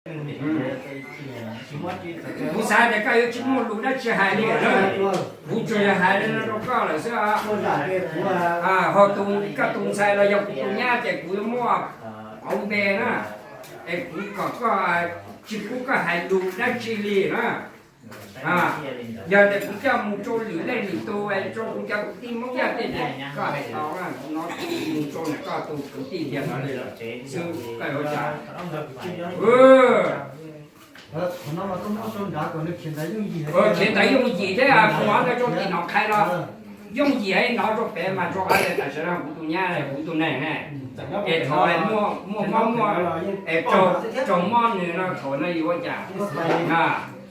Kuv xav tias koj yuav tsis muaj lus dab tsi hais li lawm, kuv tsuas yog hais li no rau koj lawm xwb. Ho tus, koj tus ntxhais los yog kuv tus nyab ces kuv yuav muab pauv npe na, es kuv kom koj tsis pub koj hais lus dab tsi li na. Yog tias kuv coj mus rau lwm leej lwm tus, rau kuv cov kwv tij Hmoob Nyab tej ces koj hais tau, kuv no mus rau ntawm koj tus kwv tij tiag no li lawm xwb, koj yuav ua cas? Khiav ntawv yooj yim thiab, kuv hnov rau tim no qhia los yooj yim, hnov rau pem mas rau qhov tias tam sim no kuv tus nyab kuv tus neeg ne, es thaum muaj mob muaj, es raug mob nws no thaum no yuav ua cas?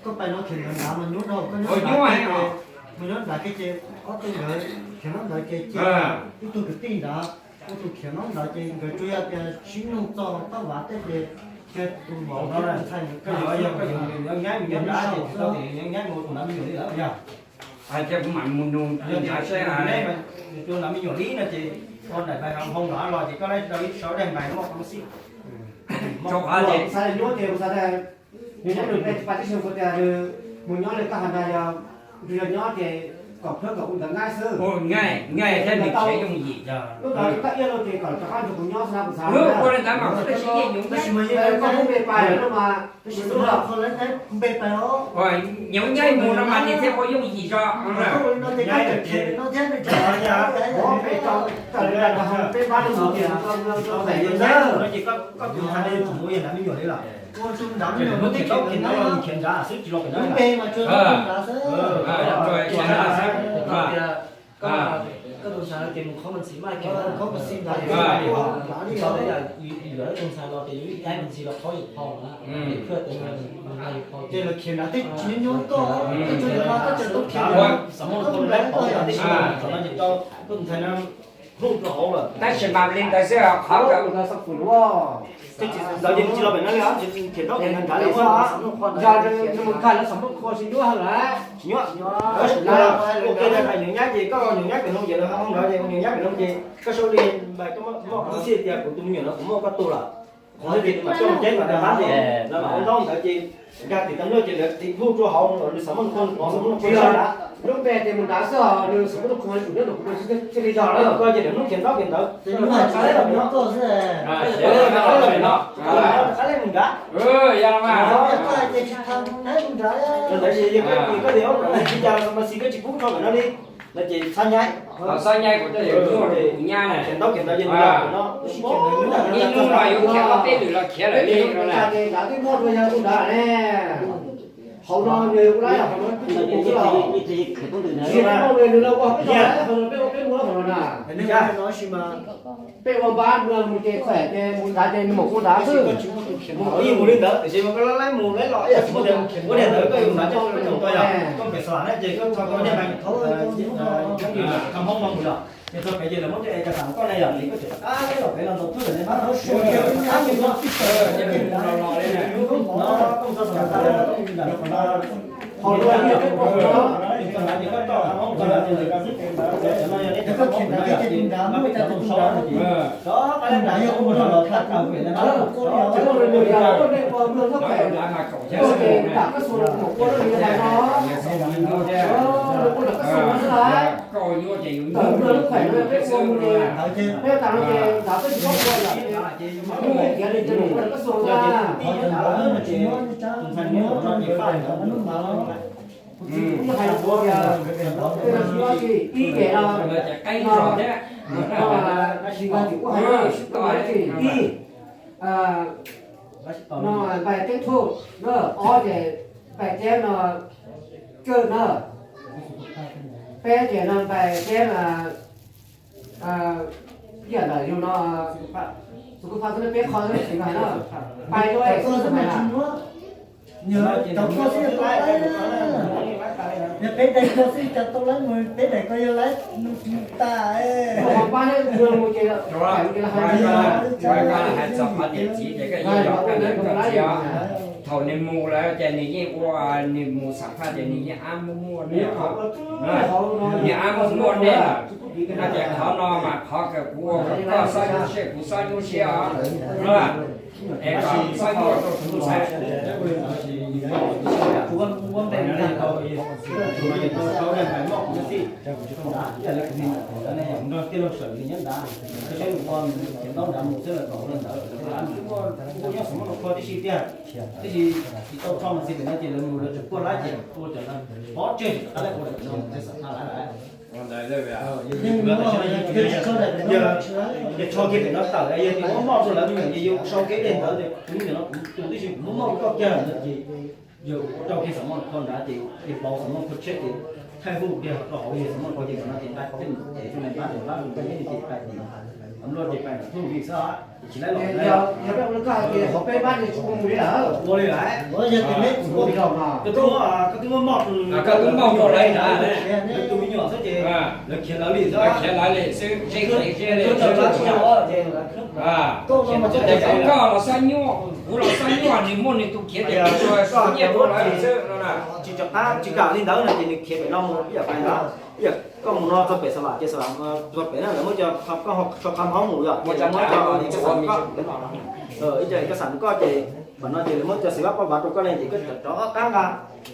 Koj pais no khiav ntawv nrad mas nyuaj rau koj nyob nrad ces, mas nyob nrad ces ob tug ntawd khiav nyob ntawd ces cia ib tug kwv tij nrad, ib tug khiav nyob ntawd ces nkawd tsuas yog tias sib nug txog toj vav tej ces cia tus vauv thiab tus ntxhais nkawd nyob nrad ces tau tias nyob nrad mus tus nav me nyuam li lawm yog. Hais tias kuv mam mus nug nrad seb, tus nav me nyuam li no ces koj daim npais hauv npoo no los ces koj laib tau ib sab daim npais muaj qhov xij. Rau qhov tias xav nyuaj ces xav tias nws nyob nws peb tsis paub tias nws mus nyob li koj hais ntag, yog nws yog nyob ces kom phab kom ua ntawv nqaij xwb. Nqaij thiab nws khiav yooj yim. Lub ntawd koj iab lub ces kom rov qab nrog kuv nyob xwb na kuv xav. Ua li ntawd mas kuv twb tsis yeej nyob, tab sis mas yeej koj muab npe pais no mas tab sis lub no npe pais os. Nyob nyob mus no mas nws thiaj ua yooj yim tso. Peb pab lub mus tias no ces koj tus ntxhais mus yog nav me nyuam li lawm. Ua tus nrad me nyuam, mus tias koj tus ntxhais los khiav nrad xwb tsis los pem no. Lub npe mas tsuas tus nrad xwb. Koj tus ntxhais ces mus qhov me ntsis mas khiav, qhov me ntsis nrad, yuav tus ntxhais los ces yuav ib tais me ntsis los qhov yus phau na, phaj tes ntxhais yus phau ces los khiav nrad twb tsis nyob koj, twb tsis nyob koj ces tau khiav nrad. Xam maj khau laib pauv tib si, thaum no ces tau koj tus ntxhais no hu rau hauv lawm. Tab sis mas li ntawd xwb qhov ntawd ces tsis los pem no li, khiav nrad khiav nrad li xwb. Yog nws mus nkag lawv xam maj khau tsis nyuaj lawm. Tsis nyuaj. Ua ke hais nyuam nyab ces koj nyuam nyab pem no ces lawv ho hu nrad ces nyuam nyab pem no ces koj sau li npais koj muaj qhov xij tias kuv tus me nyuam no kuv muaj koj tug lawm. Qhov xwb ces nws mam coj mus ceb kom tag qab ces lawv mam ua ntaub ntawd ces nkag tim tas luaj ces lawv hu rau hauv nws xam maj khau, nws pov xam maj khau nrad. Lub npe ces mus nrad xwb, nws xam maj khau tsum nyob rau kuv thiaj li yog lawm. Koj ces lawv hnub khiav ntaub khiav ntawd. Ntawd ces yog koj mus nrad. Ntawd ces yog koj mus nrad, koj tias mas xis koj tsis pub rau pem no li. No ces txhob nyaib, txhob nyaib, kuv twb yuav muaj kuv nyab na. Khiav ntaub khiav ntawd ces nws los no, ib hnub no yuav khiav ob peb lwm los khiav lawm li no na. Nrad twb muaj rau yawg tus nrad ne. Hauv no nws ua lab yog hauv no twb tsis pum xwb los. Tsis muaj nws los ua peb tau lab hauv no peb ua peb muaj hauv no na. Peb ua npab mus ces khuam ces mus nrad ces nws mam ua nrad xwb. Mus ib mus li ntawd tiam sis mas koj laib mus laib los ib yam tsis muaj tias ua li ntawd koj yuav nrad coj peb mus tau yog koj pem xav ne ces koj txhob koj niag npais thov Hmoob no mus yog. Ces txog pem ces lawv muab coj es kas xav koj ne yog ces koj tseem rov qab los pem los ntaus thwb lawm ne. Ib yam no, ib, no npais teb thuj, ob ces npais teb no kawg na, peb ces no npais teb, ib yam ntawm yus no, xus kuj pha xwb peb qho xwb na, npais rau xwb na. Yog peb daim ko xwb cas tau laib mus, peb daim ko yog laib mus tsis tas. Hais txog qhov niam txiv ces koj yeej yog koj niam koj txiv os. Thaum nws mus lawm ces nws yeej ua, nws mus xam phaj ces nws yeej ab muaj muaj ne, nws ab muaj muaj ne lawm. No ces qhov no mas qhov kawg kuv ua kom koj xob nyuaj siab kuv xob nyuaj siab os. Tib si tsis tau tso mas txiv pem no ces lawv mus lawv tseem puag lab ces ua cov pov tseg rov qab lawv ua daim pem no thiaj xam phaj lawv lawm. Yog tsho kiag pem no tawm yog tias muab moj rau lawv me nyuam ces yus sau kev dej ntawd tias kuv me nyuam no kuv tus tib si kuv muab moj rau koj kiag lawm no ces yog ua rau kiag xam moj rau koj nrad ces yog pauv xam moj koj tsheb ces thaij hu kiag rau hauv yog xam moj koj ces no ces nqa tej mus cev rau nais pab nais pab mus nqa neb ces pais tim luaj ces pais nram thuj li xwb. Ces tsis laib los yog peb ua koj hais tias qhov peb pab ces tsis ua mus li lawm. Ua li lawm. Koj twb muab, koj twb muab moj, koj twb moj rau lawv nrad, lawv tus me nyuam xwb ces lawv khiav lawv li xwb, khiav lawv li xwb, zeb khiav zeb li xwb. Ces koj los xab nyuaj, kuv los xab nyuaj, nws muaj nws tus khiav ces kuv tsuas nyiaj rau lawv xwb no na. Tsis rov qab tsis kam li ntawd no ces nws khiav pem no mus ib yam pais ntawd. Ib yam koj mus no txog pem Xav Vam ces Xav Vam txog pem na lawv muab cov koj sau qhov mus yom, muab cov ib co koj xam koj ces pam no ces lawv muab cov xim pab pab vav rau koj ne ces koj rov rov qab nqa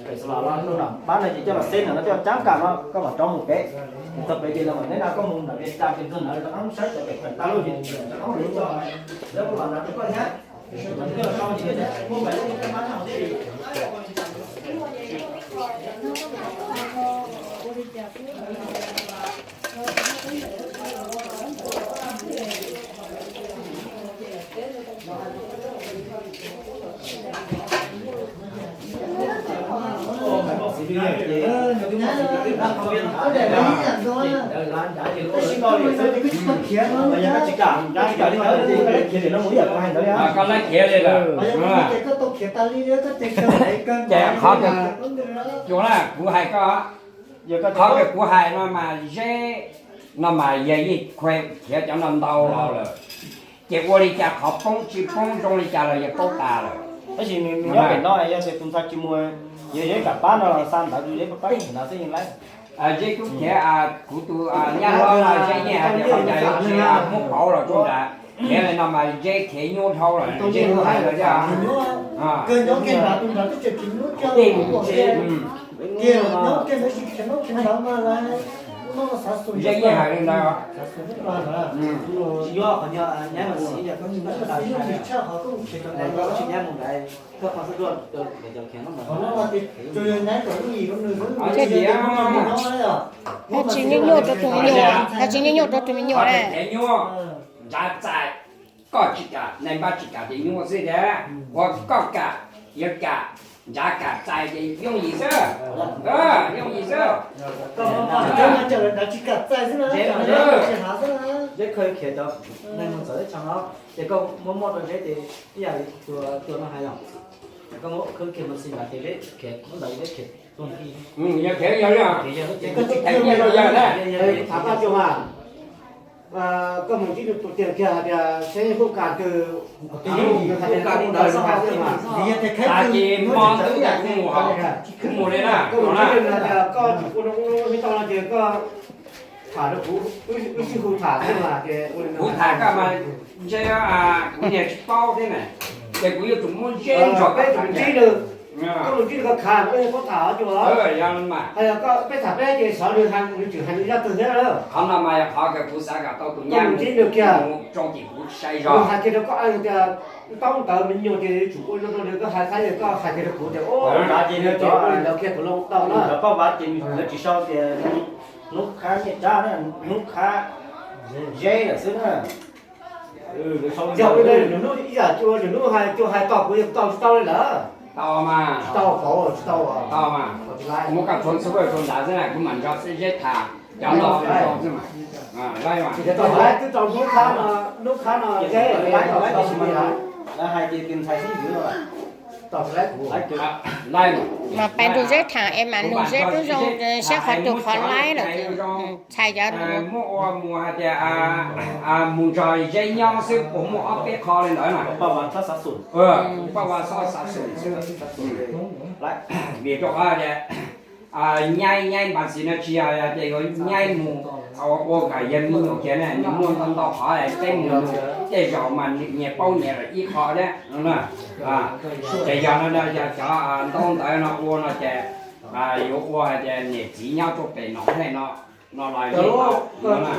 pem Xav Vam los rau nram pab no ces coj los xeb ntawm no coj cab kam no koj mam rov mus pem. Txog pem ces lawv mam neb na koj mus nram Vias Cas ces txog ntawd rov qab saib cov pem pem tag lawm ces rov qab mus li coj lawv mam nqa rau koj thiab. Koj laib khiav li lawm. Ces qhov, cuag na kuv hais koj, qhov uas kuv hais no mas zeb, no mas yog yeej khiav cov no ntau los lawm. Ces ua li cas qhov poob tsis poob zoo li cas los yog paub tas lawm. Tab sis nws nyob pem no yog tias tus ntxhais tsis mus, yog zeb kam pab no los xa ntawd rau zeb pab pab no xwb yeej laib. Zeb tub khiav, kuv tus nyab hlob zeb yeej hais tias qhov cas yuav tsis muab pauv los rau nrad. Khiav li no mas zeb khiav nyuaj dhau lawm, zeb tub hais lawm thiab. Zeb yeej hais li ntawd. Tsis nyuaj nyuaj rau tus me nyuam, tsis nyuaj nyuaj rau tus me nyuam na. Nrad txais, koj tsis kam, nais npab tsis kam ces nyuaj xwb tiag. Ua koj kam, yog kam, nrad kam txais ces yooj yim xwb. Yooj yim xwb. Ces koj muab moj rau zeb ces ib yam li tus no hais yom, koj muab khawb kiag mus xi nrad ces zeb khiav ntawd zeb khiav tuag ti. Yog khiav yog li, ces koj tsis khiav nyiaj rau yawg na. Tham koj cuag mas, koj mus ntsib tus tiag kiag hais tias seb hu kas twg, hu kas ntawd xwb mas. Ces hmo ntawd kuv mus, kuv mus li na, koj mus ntsib nws hais tias koj tsis ua no ua no li tau no ces koj tham rau kuv, wb sib hu tham xwb mas ces ua li no. Kuv tham koj mas ntshe kuv niag tsis paub thiab na, ces kuv yuav tsum muab zeb nrog peb ntsib nws. Koj mus ntsib nws koj khav koj yeej paub tham cuag. Yog mas, peb tham peb ces xyov nws hais, nws tseem hais nws zaj twg thiab. Qhov no mas yog qhov uas kuv xav kom tau tus nyab mus ntsib nws kiag, mus tsoo ces kuv sai zog. Nws hais kiag rau koj tias tau ntawd me nyuam ces yuav tsum ua zoo rau nws, koj hais qab li koj hais kiag rau kuv tias ua li ntawd kiag tus loo tau na. Paj Vav ces lawv tsis sau tias hnub qhab nyiaj tsab, hnub qhab zeb lawm xwb na. Yog ua li ntawd nws hnub ib yam cuag nws hnub hais cuag hais tau kuv yeej tau tsis tau li lawm. Tau mas. Tsis tau, tsis tau. Tau mas. Muab koj tshuav xub rau nrad xwb na, kuv mam nrog zeb tham cov no xwb mas. Twb tau hnub qhab no, hnub qhab no zeb laib tau tsis li lawm. Lawv hais tias tus ntxhais xib hwb no mas peb nrug zeb tham es mas nug zeb tub zoo saib qhov twg qhov laib lawm. Txhais cov muab ua mus hais tias mus nrog zeb nyob xwb puas muaj ob peb qho li ntawd na. Paj Vav txhob xav xum xwb. Vim rau qhov tias nyaib nyaib npas ntxiv no tsis yog tias yuav nyaib mus Ua kom yog me nyuam kiag ne, nws muaj ntau ntau qhov, peb mus tej zaum mas nws nyias paub nyias lawm ib qho thiab no. Ces yog no yog cov ntaub ntawv no ua no ces yuav ua hais tias niam txiv nyob rau pem no thiaj no, no los yog kuv mam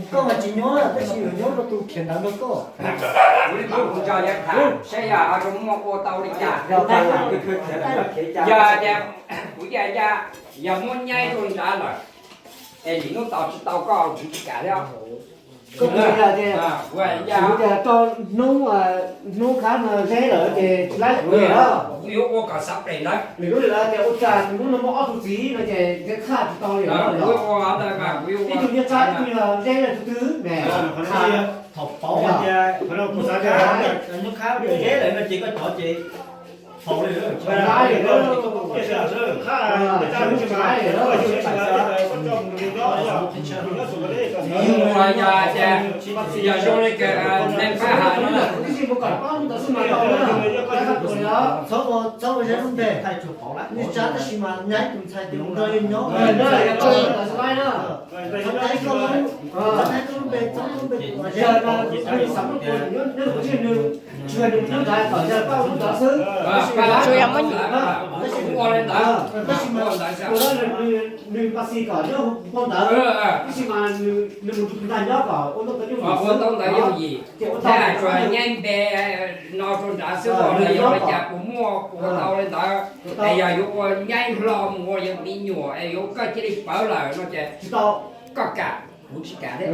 Koj mas tsis nyuaj, tab sis yuav nyuaj rau tus khiav ntawv nrog koj. Kuv li kuv tso yog tham saib yog ho zoo muaj ua tau li cas. Yog tias kuv yaj ya, yog muab nyaib rau nrad lawm, es nim hnub tos tsis tau koj kuv tsis kam thiab. Koj tias, tias rau hnub, hnub khab no zeb lawm ces tsis laib kuv li na. Kuv yuav ua kom xav pem ntawd. Lwm lub lawm tias ua cas hnub no muaj ob tug txiv no ces thiaj txhaj tsis tau li na. Ib tug nyob tsab, ib tug yog zeb na tus twg ne. Thaum pauv tias hnub khab zeb lawm no ces koj cov ces Yog zoo li neeg pab hais no, txhob ua zeb lub npe, nws tsab tab sis mas nyaib tus ntxhais tus nrog yus nyob. Txhob nyaib koj lub npe, txhob lub npe tus zeb. Tsuas yog muab nyiam. Tab sis mas tus nws pas xis kom nyob hauv paus ntawv, tab sis mas nws mus tus ntag nyob kom ua ntau ntawv yooj yim. Thiab tsuas nyaib npe no rau nrad xwb, los yog ua li cas puas muaj puas tau li ntawd. Es yog yuav ua nyaib hlo mus ua yog me nyuam es yuav koj cia li pawv lawm no ces koj kam, kuv tsis kam thiab.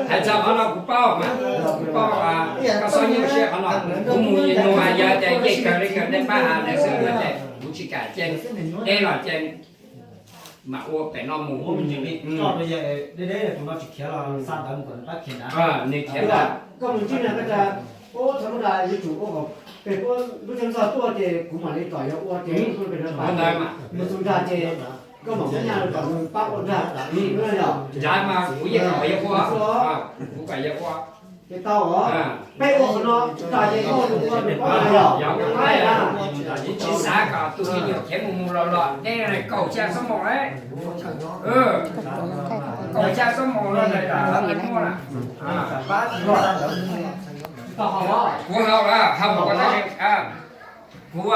Hais txog qhov no kuv paub, kuv paub, koj txhob nyuaj siab qhov no. Kuv mus nug yog tias yeej kawg li kawg nej pab hais lawm xwb no ces kuv tsis kam ces deb los ces mam ua pem no mus. Ua me ntsis li, koj rau yog deb deb tus no tsis khiav los xa ntawv mus kom nws pab khiav ntawd. Nws khiav ntawd. Koj mus ntsib na, koj tias, ub, thaum ub yuav tsum ua kom pem lub tsev ntxog tuaj ces kuv mam li kom yog ua ces pem no pab mus tus ntag ces koj mam muab nyaj los kom nws pab ua ntag. Ntawd mas kuv yeej kom yog ua, kuv kom yog ua. Ces tau os, peb ua qhov no tas ces koj ua nws pab ua yog. Kuv tsis xav kom tus me nyuam khiav mus mus los los deb kaum xya xuab moos lawm. Kaum xya xuab moos no muaj na. Kuv haus, haus, kuv,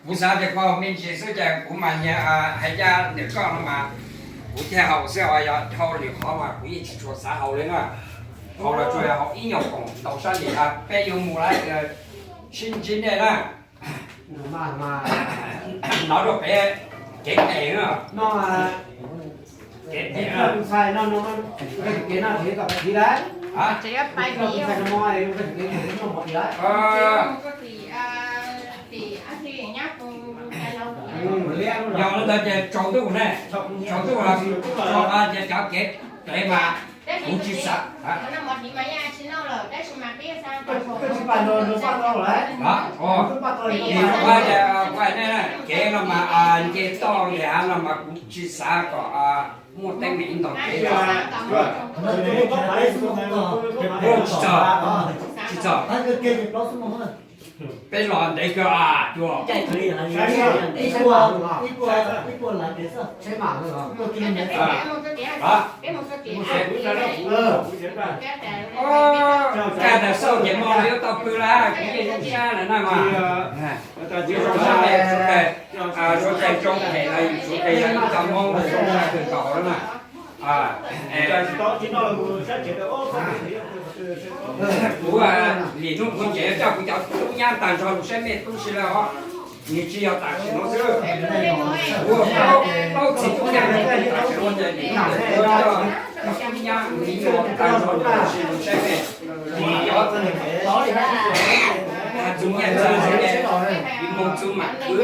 kuv xav tias kuv haus me ntsis xwb ces kuv mas nyias hais caj nws koj no mas kuv thiaj haus xwb os, yog dhau lwm qhov mas kuv yeej tsis tshua xav haus li na. Haus los tsuas yog haus ib nyuag koom ntaus sab li peb yuav mus lawm, sib ntsib nej na. Hnov rau pem kev pem na. Kev pem na. Yog li ntawd ces tsaus ntuj ne, tsaus ntuj los tso ces cov kev pem mas kuv tsis xav. Kev no mas nce toj nce av no mas kuv tsis xav kom muaj teeb meem ib ntog kev. Tsis txog, tsis txog. Peb los ntev kawg a, cua. Kaj ntawd xauj ces mo yuav tau pw lawm, kuv yeej zoo sab lawm na mas. Kuv zoo sab, suav tes, suav tes tsoo phem los yus suav tes yog ib co Hmoob zoo sab kawg nkaus lawm na. Kuv lim hnub kuv ces coj kuv cov tub nyab tag nrho los saib mej tub si lawm os. Nws tsis yog tam sim no xwb. Kuv paub txiv tub nyab, tam sim no ces lim hnub kuv coj tub nyab me nyuam tag nrho los saib mej. Nws cov tub nyab txawj mus txug mam kwv.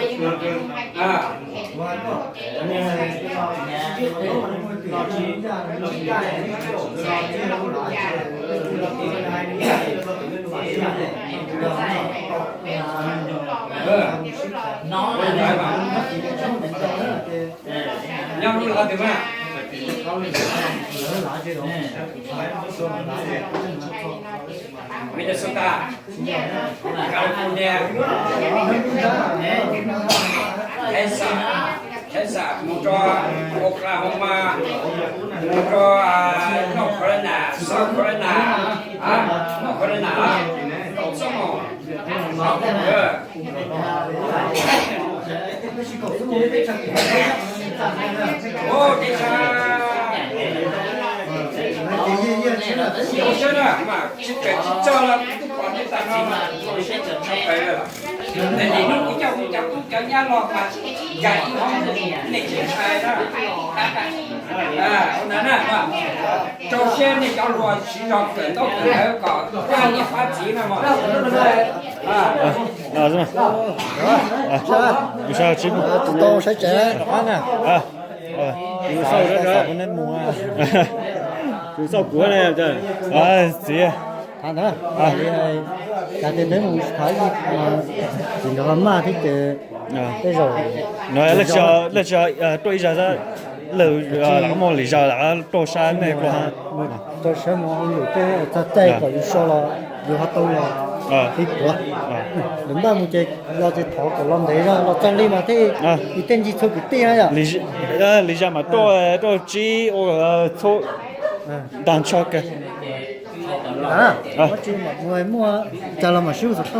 Minnesota, California, Texas, Texas, mus rau Oklahoma, mus rau North Carolina, South Carolina, North Carolina, tau txog Rau siab nej cov hluas siv zog kawm ntaub kawm ntawv kom pab niam pab txiv no mas. Tsis tau saib tsev. Tus xauj kuv ne. Txiv, kav tias peb mus thov ib, tsis nrog maj thiab ces tej zaum no lawv tsis tuaj ib zaug, lawv lam muaj lwm zaus lam tuaj saib nej dua. Rau siab mus hauj lwm tej txog caij kom yus so los yus ho tau los ib puav. Lawv npaj mus ces los ces thov kom los ntev zog los txog li mas thiaj li tej ncig txhua kwv tij na yom. Lwm zaus mam tuaj, tuaj tsib ua txhua tag nrho kawg. Muaj cas los mam sib hu xov tooj.